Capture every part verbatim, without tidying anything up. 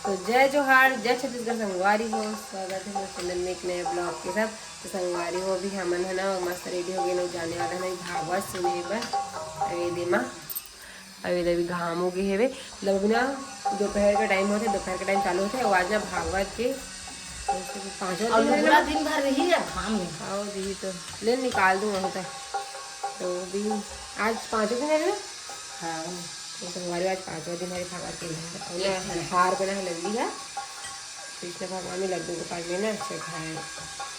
तो जय जोहार, जय छत्तीसगढ़ संगवारी हो, स्वागत है मोर चैनल में एक नए ब्लॉग के साथ। तो संगवारी हो, अभी हमन है ना मस्त रेडी हो गए, लोग जाने वाला है ना भागवत सुने बर। अभी दे माँ, अभी अभी घाम हो गए हेवे, मतलब अभी ना दोपहर का टाइम होते, दोपहर का टाइम चालू होते, और आज ना भागवत के पांचवा और दिन है लुगरा ना। दिन भर रही है घाम में। आओ दीदी, तो ले निकाल दूँ वहाँ तक। तो भी आज पांचवा दिन है ना। हाँ। तो संगवारी आज पांचवा दिन हरे भागवत के घर। और ना एक है। हार बना है लल्ली है। कृष्ण भगवान में लड्डू गोपाल में ना चढ़ाए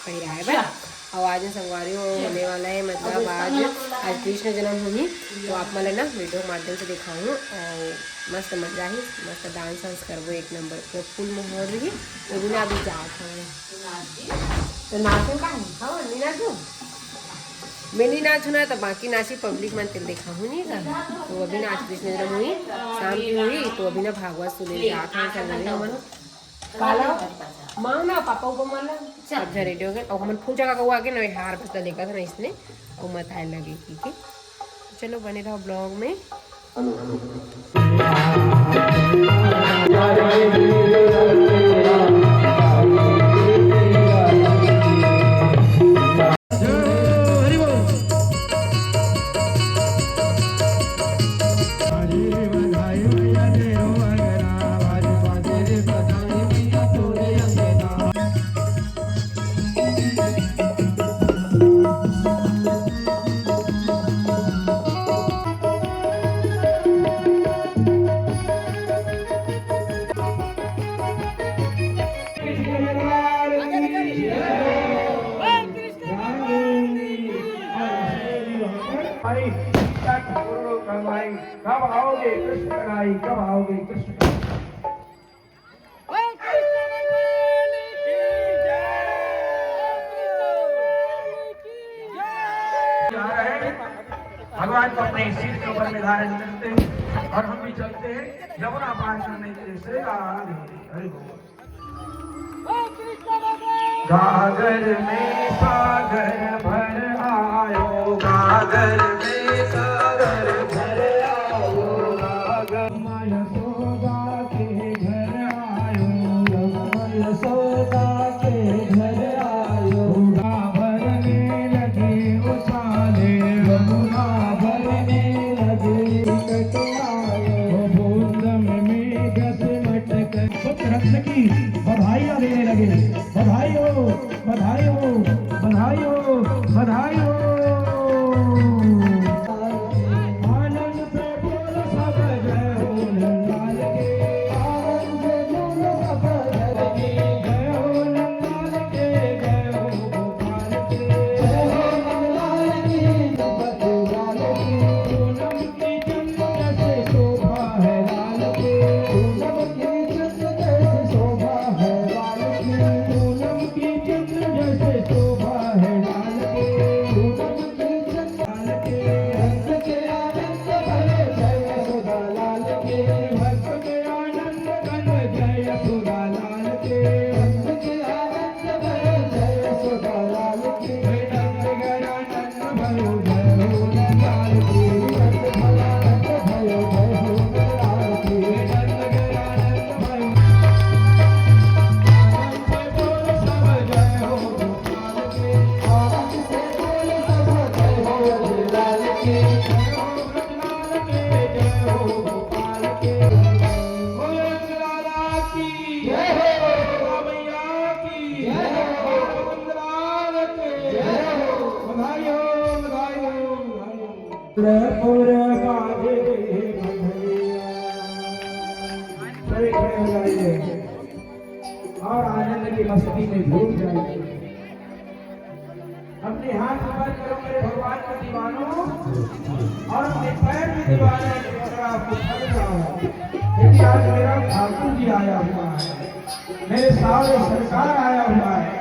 पहिराए बर। अच्छा। और आज संगवारी हो होने वाला है, मतलब अब इसका आज, मतलब आज कृष्ण जन्म होही। तो आप मन ला ना वीडियो के माध्यम से दिखाऊँ और मस्त मजा ही, मस्त डांस वांस करबो एक नंबर, पूरा फुल माहौल रही। तो बिना अभी जात हवे। तो नाचो का है? हाँ, नहीं नाचो। मैं नहीं नाचू ना, तो बाकी नाची पब्लिक मन तेल देखा हूँ नहीं का। तो अभी ना आज कृष्ण जन्म हुई, शाम की हुई, तो अभी ना भागवत सुने जात हवे संगवारी हो मन। काला मांग ना पापा ऊपर मार ला। चल। अब झरे डोगे और हमन पूजा का कौआ के ना हार बस्ता देखा था ना इसने, वो मत आए लगे, ठीक है। चलो बने रहो ब्लॉग में। भाई, कब आओगे कृष्ण कन्हैया, कब आओगे कृष्ण? जा रहे हैं, भगवान को अपने सीट के ऊपर में धारण करते हैं और हम भी चलते हैं यमुना पार करने के लिए। श्री राधे हरि बोल। गागर में सागर भर आयो, गागर में सागर भर आयो, गागर। माँ यशोदा के घर आयो, माँ यशोदा के घर आयो। भरने लगे उछाले, यमुना भरने लगे। बूंद में मेघ सिमट कर। पुत्र रत्न की बधाइयाँ देने लगे। बधाई हो, बधाई हो, बधाई हो, बधाई हो। आनंद से बोल सब जय हो नंदलाल के। आनंद से बोल सब जय हो नंदलाल के, जय हो गोपाल के। जय हो नंदलाल की, जय हो नंदलाल की। पूनम की चंद्र जैसे शोभा है लाल की। पूनम की चंद्र जैसे शोभा है लाल की। पूनम की चंद्र जैसे शोभा है लाल की। पूनम की चंद्र लाल की। भक्त के आनंद भरे जय यशोदा लाल की। भक्त के आनंद भरे जय यशोदा लाल की। भक्त के आनंद जय हो। बधाई हो, बधाई हो, बधाई हो। सभी खड़े हो जाइए और आनंद की मस्ती में झूम जाइए। अपने हाथ ऊपर करो मेरे भगवान के दीवानों, और अपने पैर में दीवाने, अगर आपको थक रहा हो, क्योंकि आज मेरा ठाकुर जी आया हुआ है, मेरे सारे सरकार आया हुआ है।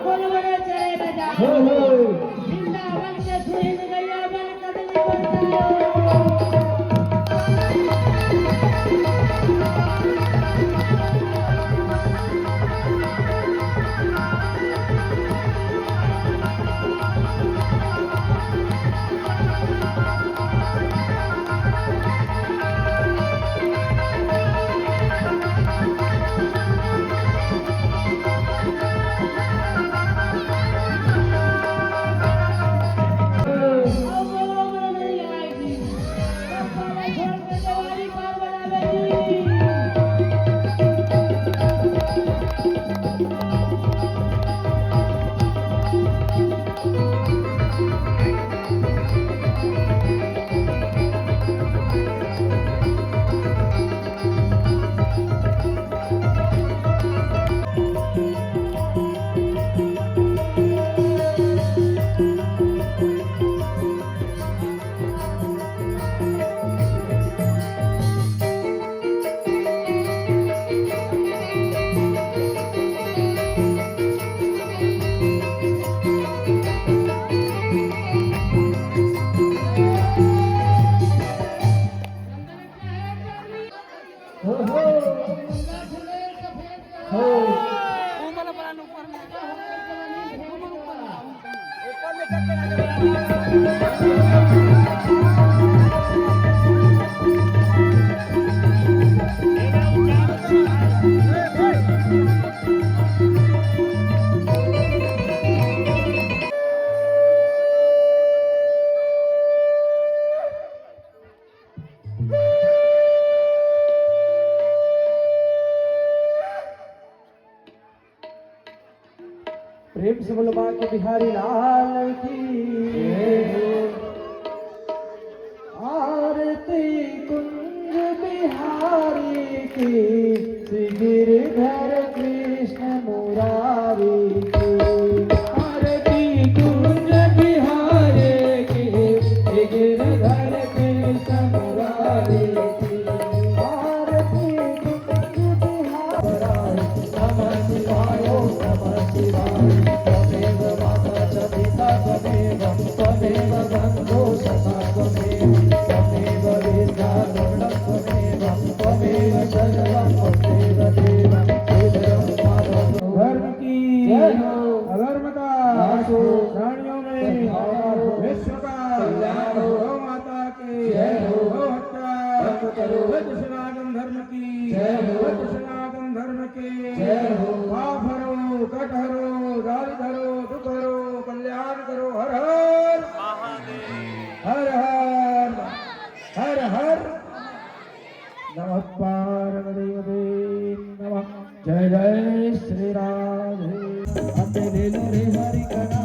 बोल बड़े चले राजा। हो, हो। वृंदावन के सुनील गैया बन कदली बन। प्रेम से बोलो बांके बिहारी लाल की। आरती कुंज बिहारी की, श्री गिरधर कृष्ण मुरारी की। आरती कुंज बिहारी की, श्री गिरधर कृष्ण मुरारी की। आरती कुंज बिहारी। नमः शिवाय, नमः शिवाय। त्वमेव माता च पिता त्वमेव, त्वमेव बन्धु सखा त्वमेव, त्वमेव विद्या द्रविणं त्वमेव, त्वमेव सर्वं त्वमेव देव। धर्म की जय हो। अधर्म का नाश हो। प्राणियों में सद्भावना हो। विश्व का कल्याण हो। गौ माता की जय हो। गौ हत्या बंद करो। सत्य सनातन धर्म की जय हो। सत्य सनातन धर्म की जय हो। पाप हरो, कट हरो, दारिद्र हरो, दुख हरो, कल्याण करो। हर हर महादेव। हर हर, हर हर नमः पार्वती पते नमः। जय जय श्री राधे। अबे ले लो रे हरि का